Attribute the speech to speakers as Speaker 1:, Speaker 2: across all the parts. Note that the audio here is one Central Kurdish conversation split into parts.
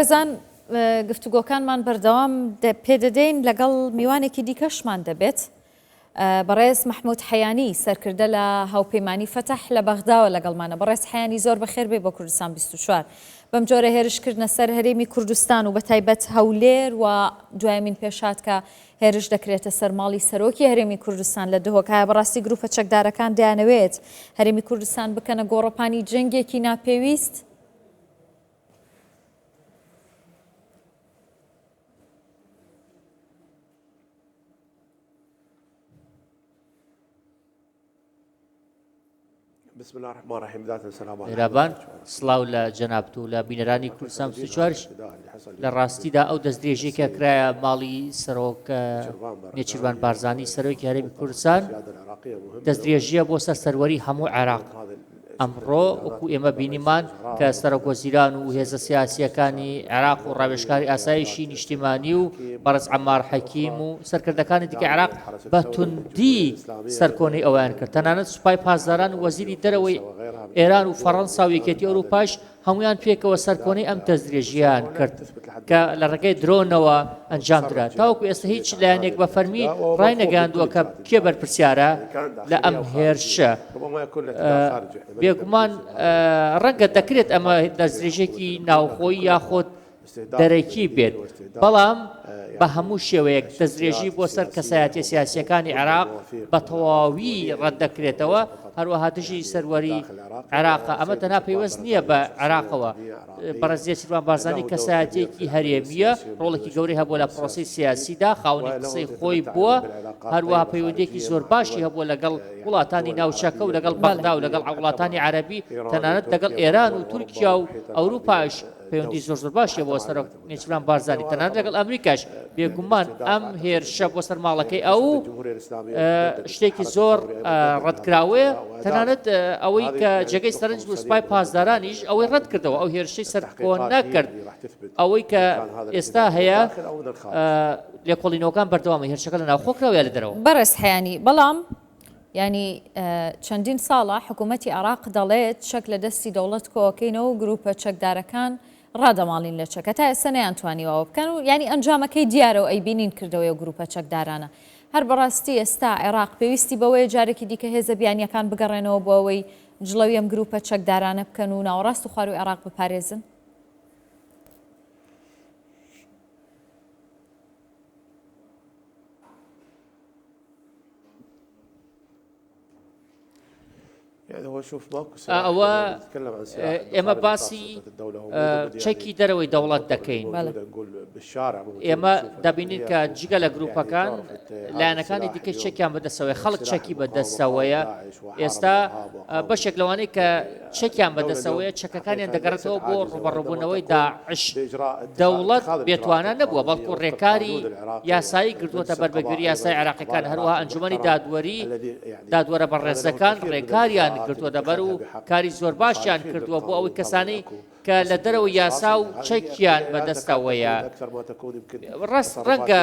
Speaker 1: بەڕێزان گفتوگۆکانمان بەردەوام پێدەدەین لەگەڵ میوانێکی دیکەشمان دەبێت بەڕێز مححمود حەیانی سەرکردە لە هاوپەیمانی فەتح لە بەغداوە لەگەڵمانە بەڕێز حەیانی زۆر بەخێر بێ بۆ کوردستان 24 بەم جۆرە هێرشکردنە سەر هەرێمی کوردستان و بەتایبەت هەولێر و دوایمین پێشات کە هێرش دەکرێتە سەر ماڵی سەرۆکی هەرێمی کوردستان لە دهۆک ئایا بەڕاستی گروپە چەکدارەکان دەیانەوێت هەرێمی کوردستان بکەنە گۆڕەپانی جەنگێکی ناپێویست؟
Speaker 2: میرابان، سڵاو لە جەنابت و لە بینەرانی کوردستان 24 لە ڕاستیدا ئەو دەستدرێژیە کە کرایە ماڵی سەرۆک نێچیرڤان بارزانی سەرۆکی هەرێمی کوردستان دەستدرێژیە بۆ سەر سەروەری هەموو عێراق ئەمڕۆ وەکو ئێمە بینیمان کە سەرۆکوەزیران و هێزە سیاسییەکانی عێراق و ڕاوێژکاری ئاسایشی نیشتیمانی و بەڕێز عەمار حەکیم و سەرکردەکانی دیکەی عێراق بە توندی سەرکۆنەی ئەویان کرد تەنانەت سوپای پاسداران و وەزیری دەرەوەی ئێران و فەڕەنسا و یەکێتی ئەوروپاش هەموویان پێکەوە سەرکۆنەی ئەم دەستدرێژییان کرد کە لە ڕێگەی درۆنەوە ئەنجامدرا. تاوەکو ئێستا هیچ لایەنێک بە فەرمی ڕاینەگەیاندووە کە کێ بەرپرسیارە لە ئەم هێرشە. بێگومان ڕەنگە دەکرێت ئەمە دەستدرێژییەکی ناوخۆیی یاخود دەرەکی بێت، بەڵام بە هەموو شێوەیەک دەستدرێژی بۆ سەر کەسایەتیە سیاسییەکانی عێراق بە تەواوی ڕەتدەکرێتەوە، هەروەها دژی سەروەری عێراقە، ئەمە تەنها پەیوەست نییە بە عێراقەوە، بەڕێز نێچیرڤان بارزانی کەسایەتییەکی هەرێمییە، ڕۆڵێکی گەورەی هەبووە لە پرۆسەی سیاسیدا، خاوەنی قسەی خۆی بووە، هەروەها پەیوەندییەکی زۆر باشی هەبووە لەگەڵ وڵاتانی ناوچەکە و لەگەڵ بەغدا و لەگەڵ وڵاتانی عەرەبی، تەنانەت لەگەڵ ئێران و تورکیا و ئەوروپاش. پەیوەندی زۆر زۆر باشی بۆ سەرۆک نێچیرڤان بارزانی تەنانەت لەگەڵ ئەمریکاش بێگومان ئەم هێرشە بۆ سەر ماڵەکەی ئەو شتێکی زۆر ڕەتکراوەیە تەنانەت ئەوەی کە جێگەی سەرنج بوو سوپای پاسدارانیش ئەوەی ڕەت کردەوە ئەو هێرشەی سەرکۆ نەکرد ئەوەی کە ئێستا هەیە لێکۆڵینەوەکان بەردەوامە هێرشەکە لە ناوخۆ کراوە یا لە دەرەوە.
Speaker 1: بەڕێز حەیانی بەڵام یانی چەندین ساڵە حکوومەتی عێراق دەڵێت چەک لە دەستی دەوڵەت کۆکەینەوە و گروپە چەکدارەکان ڕادەماڵین لە چەکە تا ئێستا نەیانتوانیوە ئەوە بکەن و یانی ئەنجامەکەی دیارە و ئەیبینین کردەوەی ئەو گروپە چەکدارانە هەر بەڕاستی ئێستا عێراق پێویستی بەوەیە جارێکی دیکە هێزە بیانیەکان بگەڕێنەوە بۆ ئەوەی جڵەوی ئەم گروپە چەکدارانە بکەن و ناوەڕاست و خواروی عێراق بپارێزن؟
Speaker 2: ئەوە ئێمە باسی چەکی دەرەوەی دەوڵەت دەکەین ئێمە دەبینین کە جگە لە گروپەکان لایەنەکانی دیکە چەکیان بەدەستەوەی خەڵک چەکی بەدەستەوەیە ئێستا بەشێک لەوانەی کە چەکیان بەدەستەوەیە چەکەکانیان دەگەڕێتەوە بۆ ڕوبەڕوبوونەوەی داعش دەوڵەت بێتوانا نەبووە بەڵکو ڕێکاری یاسایی گرتووەتە بەر بەگوێرەی یاسای عێراقیەکان هەروەها ئەنجومەنی دادوەری دادوەرە بەڕێزەکان ڕێکاریان گرتووەتە بەر و کاری زۆر باشیان کردووە بۆ ئەوەی کەسانی کە لە دەرەوەی یاسا و چەکیان بەدەستەوەیە. ڕاست ڕەنگە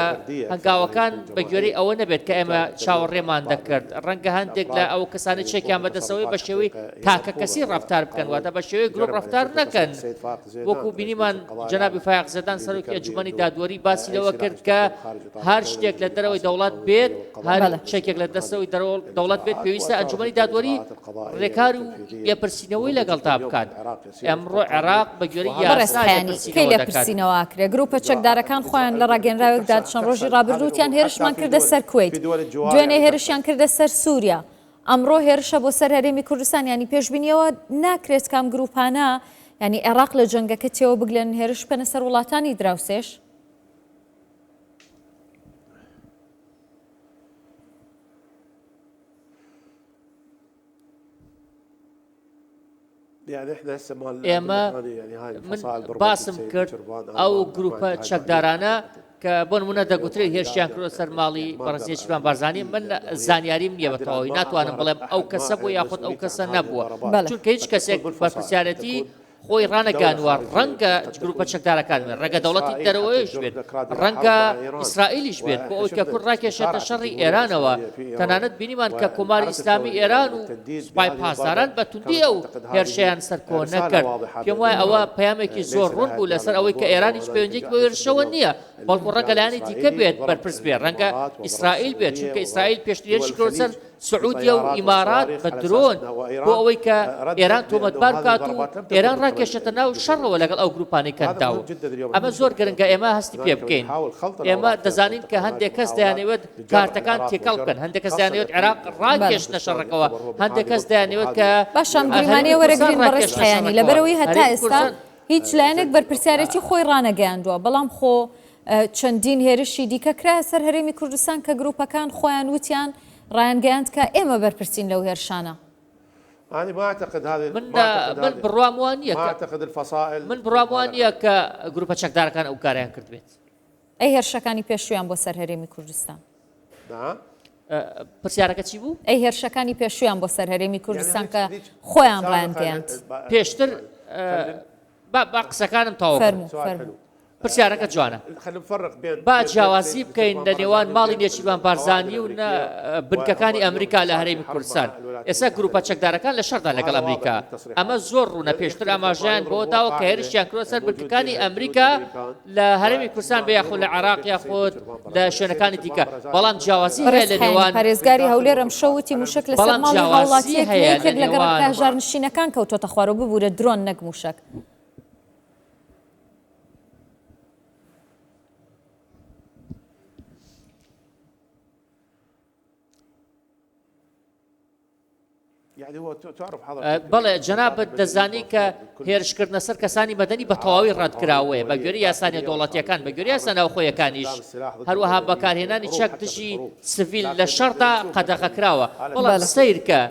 Speaker 2: هەنگاوەکان بە گوێرەی ئەوە نەبێت کە ئێمە چاوەڕێمان دەکرد، ڕەنگە هەندێک لە ئەو کەسانەی چەکیان بەدەستەوەیە بە شێوەی تاکەکەسی ڕەفتار بکەن، واتە بە شێوەی گروپ ڕەفتار نەکەن. وەکو بینیمان جەنابی فایەق زێدان سەرۆکی ئەنجومەنی دادوەری باسی لەوە کرد کە هەر شتێک لە دەرەوەی دەوڵەت بێت، هەر چەکێک لە دەستەوەی دەوڵەت بێت پێویستە ئەنجومەنی دادوەری ڕێکار و لێپرسینەوەی لەگەڵدا بکات. ئەمڕۆ عێراق بە گوێرەی
Speaker 1: بەڕێز
Speaker 2: یاسا
Speaker 1: حەیانی، کەی
Speaker 2: لێپرسینەوە دەکات.
Speaker 1: لێپرسینەوە ئەکرێ؟ گروپە چەکدارەکان خۆیان لە ڕاگەیەنراوێکدا چەند ڕۆژی ڕابردوو وتیان هێرشمان کردە سەر کوەیت، دوێنێ هێرشیان کردە سەر سوریا، ئەمڕۆ هێرشە بۆ سەر هەرێمی کوردستان، یانی پێشبینی ئەوە ناکرێت کە ئەم گروپانە یانی عێراق لە جەنگەکە تێوە بگلێن هێرش بکەنە سەر وڵاتانی دراوسێش؟
Speaker 2: ئێمە من باسم کرد ئەو گروپە چەکدارانە کە بۆ نمونە دەگوترێت هێرشیان کردوە سەر ماڵی بەڕێز نێچیرڤان بارزانی من زانیاریم نییە بە تەواوی ناتوانم بڵێم ئەو کەسە بوو یاخود ئەو کەسە نەبووە چونکە هیچ کەسێک بەرپرسیارەتی. خۆی ڕانەگەیاندووە، ڕەنگە گروپە چەکدارەکان بێت، ڕەنگە دەوڵەتی دەرەوەیش بێت، ڕەنگە ئیسرائیلیش بێت، بۆ ئەوەی کە کورد ڕاکێشێتە شەڕی ئێرانەوە، تەنانەت بینیمان کە کۆماری ئیسلامی ئێران و سوپای پاسداران بە توندی ئەو هێرشەیان سەرکۆنە کرد. پێم وایە ئەوە پەیامێکی زۆر ڕوون بوو لەسەر ئەوەی کە ئێران هیچ پەیوەندییەکی بەو هێرشەوە نییە، بەڵکو ڕەنگە لایەنی دیکە بێت بەرپرس بێت، ڕەنگە ئیسرائیل بێت، چونکە ئیسرائیل پێشتر هێرشی کردووە سەر سعودیە و ئیمارات بە درۆن بۆ ئەوەی کە ئێران تۆمەتبار بکات و ئێران ڕاکێشێتە ناو شەڕەوە لەگەڵ ئەو گروپانەی کەنداو. ئەمە زۆر گرنگە ئێمە هەستی پێ بکەین. ئێمە دەزانین کە هەندێک کەس دەیانەوێت کارتەکان تێکەڵ بکەن، هەندێک کەس دەیانەوێت عێراق ڕاکێشنە شەڕەکەوە، هەندێک کەس دەیانەوێت کە
Speaker 1: باشە ئەم
Speaker 2: هەرێمی
Speaker 1: گریمانەیە
Speaker 2: کوردستان
Speaker 1: وەرەگرین بەڕێز
Speaker 2: ڕاکێشنە
Speaker 1: حەیانی،
Speaker 2: شەڕەکەوە.
Speaker 1: لەبەرئەوەی هەتا
Speaker 2: هەرێمی
Speaker 1: ئێستا
Speaker 2: کوردستان
Speaker 1: هیچ لایەنێک بەرپرسیارێتی خۆی ڕانەگەیاندووە، بەڵام خۆ چەندین هێرشی دیکە کرایە سەر هەرێمی کوردستان کە گروپەکان خۆیان وتیان ڕایانگەیاند کە ئێمە بەرپرسین لەو هێرشانە.
Speaker 2: من من بڕوام وا نییە کە من بڕوام وا نییە کە گروپە چەکدارەکان ئەو کارەیان کردبێت.
Speaker 1: ئەی هێرشەکانی پێشوویان بۆ سەر هەرێمی کوردستان؟
Speaker 2: پرسیارەکە چی بوو؟
Speaker 1: ئەی هێرشەکانی پێشوویان بۆ سەر هەرێمی کوردستان کە خۆیان ڕایانگەیاند؟
Speaker 2: پێشتر با با قسەکانم تەواو بکەم.
Speaker 1: فەرموو فەرموو.
Speaker 2: پرسیارەکە جوانە. با جیاوازی بکەین لە نێوان ماڵی نێچیرڤان بارزانی و بنکەکانی ئەمریکا لە هەرێمی کوردستان. ئێستا گروپە چەکدارەکان لە شەڕدان لەگەڵ ئەمریکا. ئەمە زۆر ڕوونە، پێشتر ئاماژەیان بەوە داوە کە هێرشیان کردووە سەر بنکەکانی ئەمریکا لە هەرێمی کوردستان بێ یاخود لە عێراق یاخود لە شوێنەکانی دیکە. بەڵام جیاوازی هەیە
Speaker 1: بەڕێز
Speaker 2: لە
Speaker 1: حەیانی،
Speaker 2: نێوان
Speaker 1: پارێزگاری هەولێر ئەمشەو وتی مووشەک لەسەر
Speaker 2: بەڵام
Speaker 1: ماڵی
Speaker 2: جیاوازی
Speaker 1: هاوڵاتییەک لە
Speaker 2: هەیە لە
Speaker 1: یەکێک لە گەڕەکە
Speaker 2: نێوان
Speaker 1: هەژارنشینەکان کەوتۆتە خوارەوە، ببورە درۆن نەک مووشەک.
Speaker 2: بەڵێ جەنابت دەزانی کە هێرشکردنە سەر کەسانی مەدەنی بە تەواوی ڕەتکراوەیە بە گوێرەی یاسا نێودەوڵەتییەکان، بە گوێرەی یاسا ناوخۆیەکانیش، هەروەها بەکارهێنانی چەک دژی سڤیل لە شەڕدا قەدەغەکراوە، بەڵام سەیرکە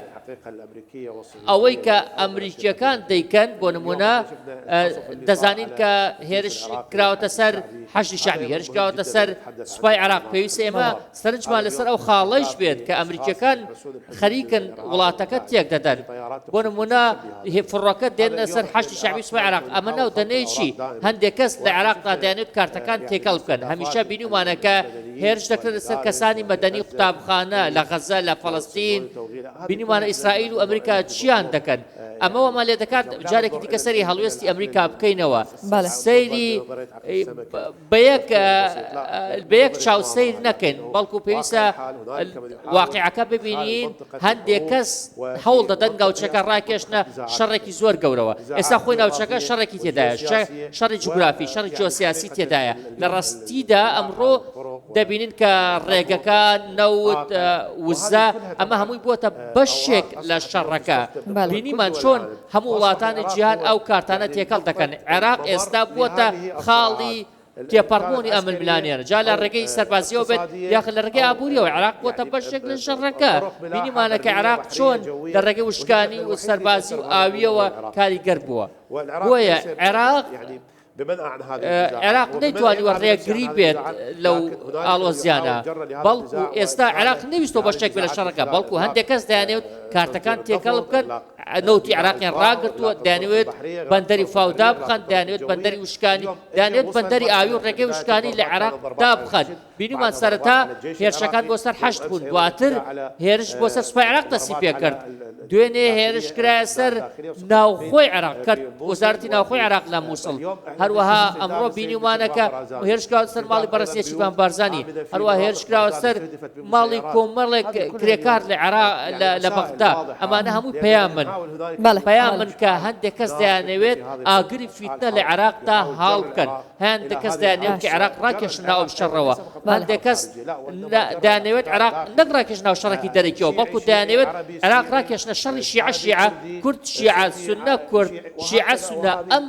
Speaker 2: ئەوەی کە ئەمریکییەکان دەیکەن، بۆ نموونە دەزانین کە هێرش کراوەتە سەر حەشدی شەعبی، هێرش کراوەتە سەر سوپای عێراق، پێویستە ئێمە سەرنجمان لەسەر ئەو خاڵەیش بێت کە ئەمریکییەکان خەریکن وڵاتەکە تێک دەدەن، بۆ نموونە فڕۆکە دێننە سەر حەشدی شەعبی سوپای عێراق، ئەمە ناو دەنێی چی؟ هەندێک کەس لە عێراقدا دەیانەوێت کارتەکان تێکەڵ بکەن، هەمیشە بینیومانە کە هێرش دەکرێتە سەر کەسانی مەدەنی، قوتابخانە لە غەزە، لە فەڵەستین، بینیومانە ئیسرائیل و ئەمریکا چیان دەکەن، ئەمە وامان لێدەکات جارێکی دیکە سەیری هەڵوێستی ئەمریکا بکەینەوە، سەیری بەیەک بەیەک چاو سەیر نەکەین، بەڵکو پێویستە واقیعەکە ببینین، هەندێک کەس هەوڵ دەدەن ناوچەکە ڕاکێشنە شەڕێکی زۆر گەورەوە، ئێستا خۆی ناوچەکە شەڕێکی تێدایە، شەڕی جوگرافی، شەڕی جیۆسیاسی تێدایە، لە ڕاستیدا ئەمڕۆ دەبینین کە ڕێگەکە، نەوت، وزە، ئەمە هەمووی بووەتە بەشێک لە شەڕەکە، بینیمان چۆن هەموو وڵاتانی جیهان ئەو کارتانە تێکەڵ دەکەن، عێراق ئێستا بووەتە خاڵی تێپەڕبوونی ئەم ململانێیانە، جا لە ڕێگەی سەربازییەوە بێت یاخود لە ڕێگەی ئابوورییەوە، عێراق بووەتە بەشێک لە شەڕەکە، بینیمانە کە عێراق چۆن لە ڕێگەی وشکانی و سەربازی و ئاوییەوە کاریگەر بووە، بۆیە عێراق عێراق نەیتوانیوە ڕێگری بێت لەو ئاڵۆزیانە، بەڵکو ئێستا عێراق نەیویستوە بەشێک بێت لە شەڕەکە، بەڵکو هەندێک کەس دەیانەوێت کارتەکان تێکەڵ بکەن، نەوتی عێراقیان ڕاگرتووە، دەیانەوێت بەندەری فاو دابخەن، دەیانەوێت بەندەری وشکانی، دەیانەوێت بەندەری ئاوی و ڕێگەی وشکانی لە عێراق دابخەن. بینیمان سەرەتا هێرشەکان بۆ سەر حەشد بوون، دواتر هێرش بۆ سەر سوپای عێراق دەستی پێکرد، دوێنێ هێرش کرایە سەر ناوخۆی عێراق، کەرت وەزارەتی ناوخۆی عێراق لە موسڵ، هەروەها ئەمڕۆ بینیومانە کە هێرش کراوەتە سەر ماڵی بەڕێز نێچیرڤان بارزانی، هەروەها هێرش کراوە سەر ماڵی کۆمەڵێک کرێکار لە عێراق لە بەغدا، ئەمانە هەمووی پەیامن، پەیامن کە هەندێک کەس دەیانەوێت ئاگری فیتنە لە عێراقدا هاڵ بکەن. هەندێک کەس دەیانەوێت کە عێراق ڕاکێشن ناو ئەم شەڕەوە، هەندێک کەس دەیانەوێت عێراق نەک ڕاکێشن ناو شەڕێکی دەرەکیەوە، بەڵکو دەیانەوێت عێراق ڕاکێشنە شەڕی شیعە شیعە، کورد شیعە، سوننە کورد، شیعە سوننە، ئەم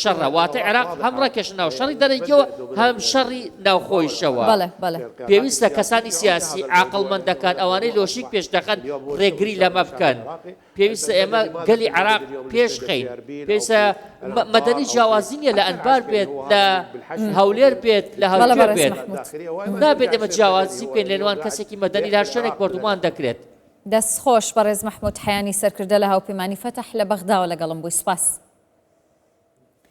Speaker 2: شەڕە واتە عێراق هەم ڕاکێشن ناو شەڕی دەرەکیەوە هەم شەڕی ناوخۆیشەوە. پێویستە کەسانی سیاسی، عاقڵمەندەکان، ئەوانەی لۆژیک پێش دەخەن ڕێگری لەمە بکەن. پێویستە ئێمە گەلی عێراق پێش خەین، پێویستە مەدەنی جیاوازی نییە لە ئەنبار بێت، لە هەولێر بێت، لە هەولێر بێت، نابێت ئێمە جیاوازی بکەین لە نێوان کەسێکی مەدەنی لە هەر شوێنێک بۆردومان دەکرێت.
Speaker 1: دەست خۆش بەڕێز مەحمود حەیانی سەرکردە لە هاوپەیمانی فەتح لە بەغداوە لەگەڵم بووی سوپاس.